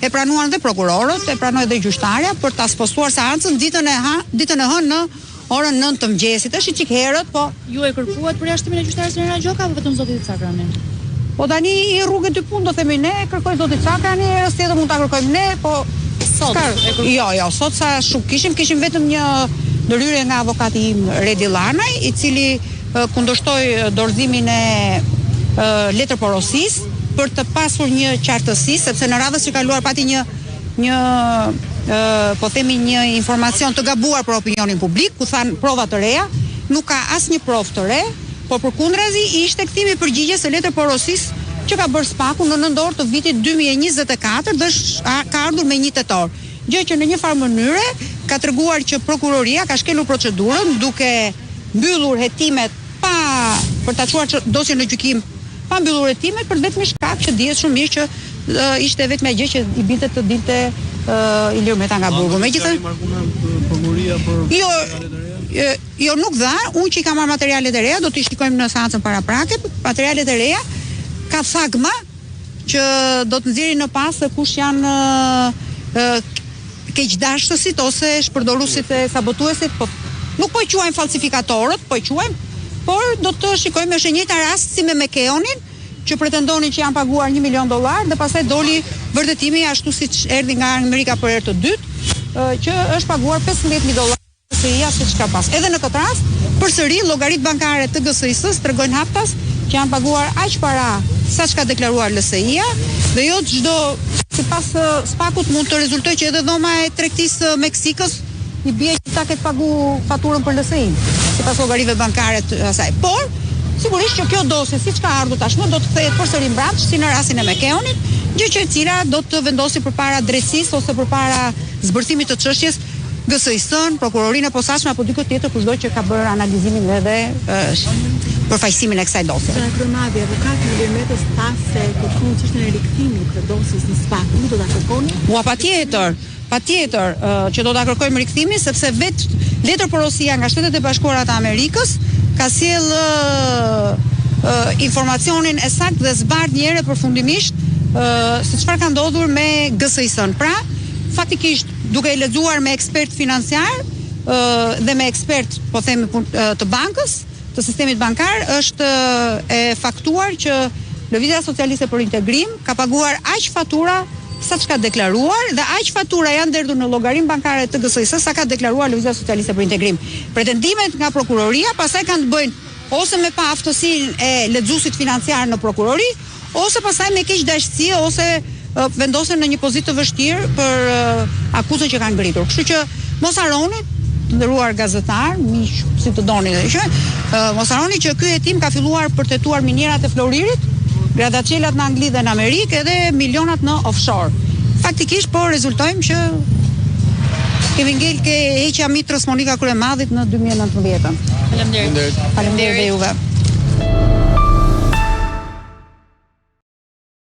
E pranuan dhe prokurorët, e pranoi dhe gjyqtarja për ta spostuar seancën ditën e ha, ditën e hënë në orën 9 të mëngjesit. Është një çik herët, po Ju e kërkuat përjashtimin e gjyqtares Erina Gjoka apo vetëm zoti Cakrani? Po tani një rrugë e dy punë do themi ne, kërkoi zoti Cakrani, herës tjetër mund ta kërkojmë ne, po sot e kërkuat. Jo, jo, sot sa shumë kishim, kishim vetëm një ndërhyrje nga avokati im Redi Llanaj, i cili kundërshtoi dorëzimin e letërporosisë për të pasur një qartësi, sepse në radhës që kaluar pati një një po themi një informacion të gabuar për opinionin publik, ku thanë prova të reja, nuk ka asnjë provë të re, por përkundrazi ishte kthimi i përgjigjes së letërporosisë që ka bërë SPAK-u në nëntor të vitit 2024 dhe ka ardhur me 1 tetor. Gjë që në një farë mënyre ka treguar që prokuroria ka shkelur procedurën duke mbyllur hetimet pa për ta çuar dosjen në gjykim pa mbyllur hetimet për të vetmin shkak që dihet shumë mirë që ishte e vetmja gjë që i binte të dilte Ilir Meta nga burgu. Megjithatë, jo, jo nuk dha, unë që i kam marrë materialet e reja, do t'i shikojmë në seancën paraprake, materialet e reja ka thagma që do të nxjerrin në pah se kush janë keqdashësit ose shpërdoruesit e sabotuesit, po nuk po i quajmë falsifikatorët, po i quajmë, por do të shikojmë është e njëjta rast si me Mekeonin, që pretendonin që janë paguar 1 milion dollar dhe pastaj doli vërtetimi ashtu siç erdhi nga Amerika për herë të dytë, që është paguar 15000 dollar GSI-ja siç ka pas. Edhe në këtë rast, përsëri llogaritë bankare të GSIS-së tregojnë haptas që janë paguar aq para sa ç'ka deklaruar LSI-ja dhe jo çdo sipas SPAK-ut mund të rezultojë që edhe dhoma e tregtisë së Meksikës i bie që ta ketë pagu faturën për LSI-n, sipas llogarive bankare të asaj. Por, sigurisht që kjo dosje siç ka ardhur tashmë do të kthehet përsëri mbrapsht si në rastin e Mekeonit, gjë që e cila do të vendosi përpara drejtësisë ose përpara zbërthimit të çështjes GSIS-n, Prokurorinë e Posaçme apo dikë tjetër kushdo që ka bërë analizimin edhe përfaqësimin e kësaj dosje. Zonja Kryemadhi, avokati i Ilir Metës tha se kërkon çështjen e rikthimit të dosjes në SPAK. Ju do ta kërkoni? Ua patjetër, patjetër që do ta kërkojmë rikthimin sepse vetë letërporosia nga Shtetet e Bashkuara të Amerikës ka sjellë informacionin e saktë dhe zbardh një herë përfundimisht se çfarë ka ndodhur me GSIS-n. Pra, faktikisht duke e lexuar me ekspertë financiarë dhe me ekspertë, po themi të bankës, të sistemit bankar, është e faktuar që Lëvizja Socialiste për Integrim ka paguar aq fatura sa ç'ka deklaruar dhe aq fatura janë derdhur në llogarinë bankare të GSIS sa ka deklaruar Lëvizja Socialiste për Integrim. Pretendimet nga prokuroria pastaj kanë të bëjnë ose me paaftësinë e lexuesit financiar në prokurori, ose pastaj me keqdashësi ose vendosen në një pozitë të vështirë për akuzën që kanë ngritur. Kështu që mos harroni, të nderuar gazetarë, miq, si të doni dhe që, mos harroni që ky hetim ka filluar për të hetuar minierat e floririt, gradaçelat në Angli dhe në Amerikë edhe milionat në offshore. Faktikisht po rezultojmë që kemi ngel ke heqja mitrës Monika Kryemadhit në 2019-ën. Faleminderit. Faleminderit dhe juve.